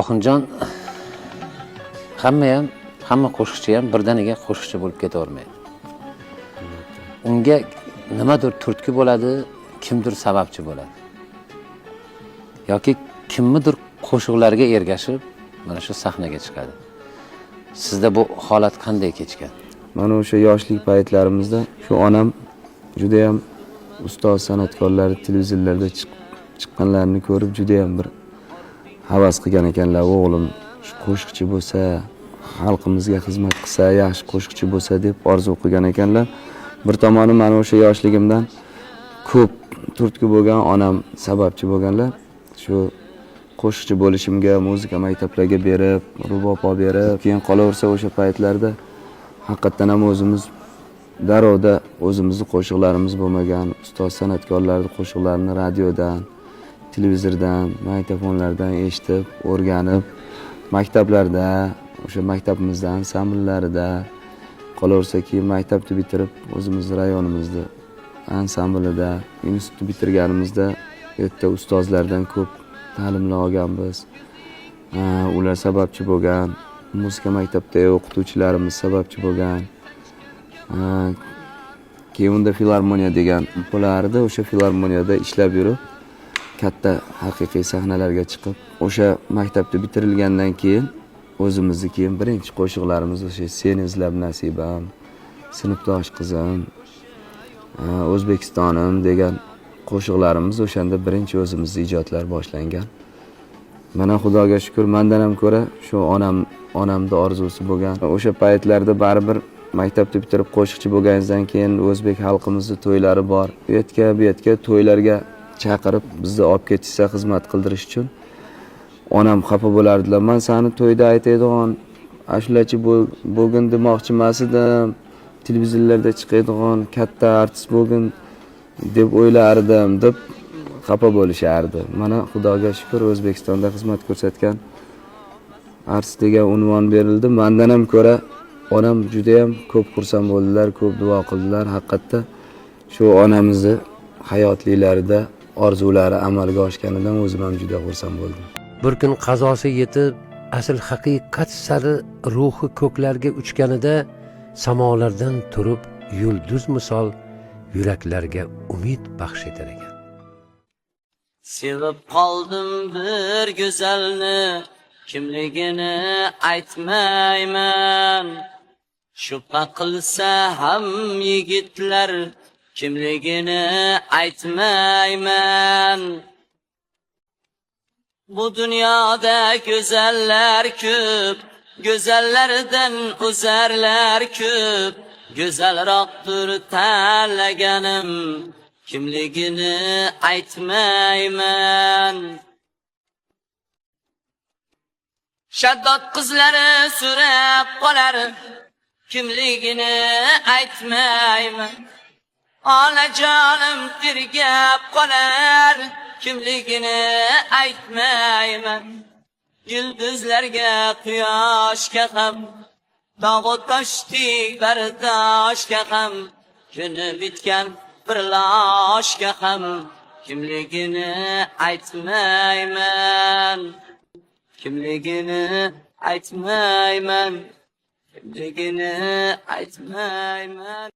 Oxunjon, hamma ham, hamma qo'shiqchi ham birdaniga qo'shiqchi bo'lib ketavermaydi. Unga nimadir turtki bo'ladi, kimdir sababchi bo'ladi yoki kimnidir qo'shiqlariga ergashib mana shu sahnaga chiqadi. Sizda bu holat qanday kechgan? Mana o'sha yoshlik paytlarimizda shu onam judayam ustoz san'atkorlar televizorlarda chiqqanlarini ko'rib judayam bir havas qilgan ekanlar. O'g'lim shu qo'shiqchi bo'lsa, xalqimizga xizmat qilsa, yaxshi qo'shiqchi bo'lsa deb orzu qilgan ekanlar. Bir tomoni mana o'sha yoshligimdan ko'p turtki bo'lgan onam sababchi bo'lganlar. Shu qo'shiqchi bo'lishimga muzika maktablarga berib, rubob olib berib, keyin qolaversa o'sha paytlarda haqiqatdan ham o'zimiz darovda o'zimizni qo'shiqlarimiz bo'lmagan, ustoz san'atkorlarni qo'shiqlarini radiodan, televizordan, magnitofonlardan eshitib, o'rganib, maktablarda, o'sha maktabimizda ansambllarida, qolaversa keyin maktabni bitirib o'zimizni rayonimizni ansamblida, institutni bitirganimizda u yerda ustozlardan ko'p ta'limlar olganmiz. Ular sababchi bo'lgan, muzika maktabida o'qituvchilarimiz sababchi bo'lgan. Keyin unda filarmoniya degan bo'lardi. O'sha filarmoniyada ishlab yurib, katta haqiqiy sahnalarga chiqib, o'sha maktabni bitirilgandan keyin o'zimizni keyin birinchi qo'shiqlarimiz o'sha "Seni izlab nasibam", "Sinfdosh qizim", "O'zbekistonim" degan qo'shiqlarimiz o'shanda birinchi o'zimizni ijodlar boshlangan. Mana Xudoga shukur, mandan ham ko'ra shu onamni orzusi bo'lgan. O'sha paytlarda baribir maktabni bitirib qo'shiqchi bo'lganingizdan keyin o'zbek xalqimizni to'ylari bor. U yerga, bu yerga to'ylarga chaqirib bizni olib ketishsa xizmat qildirish uchun onam xafa bo'lardilar. "Man sani to'yda aytadigan ashulachi bo'lgin demoqchi emas edim. Televizorlarda chiqadigan katta artist bo'lgin deb o'ylardim", deb xafa bo'lishardi. Mana Xudoga shukur, O'zbekistonda xizmat ko'rsatgan artist degan unvon berildi. Mandan ham ko'ra onam juda ham ko'p xursand bo'ldilar, ko'p duo qildilar. Haqiqatda shu onamizni hayotlilarida orzulari amalga oshganidan o'zim ham juda xursand bo'ldim. Bir kun qazosi yetib, asl haqiqat sari ruhi ko'klarga uchganida samolardan turib yulduz misol yuraklarga umid baxsh etar ekan. Sevib qoldim bir go'zalni, kimligini aytmayman. Shubha qilsa ham yigitlar, kimligini aytmayman. Bu dunyoda go'zallar ko'p, go'zallardan o'zarlar ko'p. Go'zalroqdir tanlaganim, kimligini aytmayman. Shaddod qizlari so'rab qolar, kimligini aytmayman. Onajonim tergab qolar, kimligini aytmayman. Yulduzlarga, quyoshga ham, tog'u toshdek bardoshga ham, kuni bitgan bir loshga ham kimligini aytmayman. Kimligini aytmayman. Kimligini aytmayman.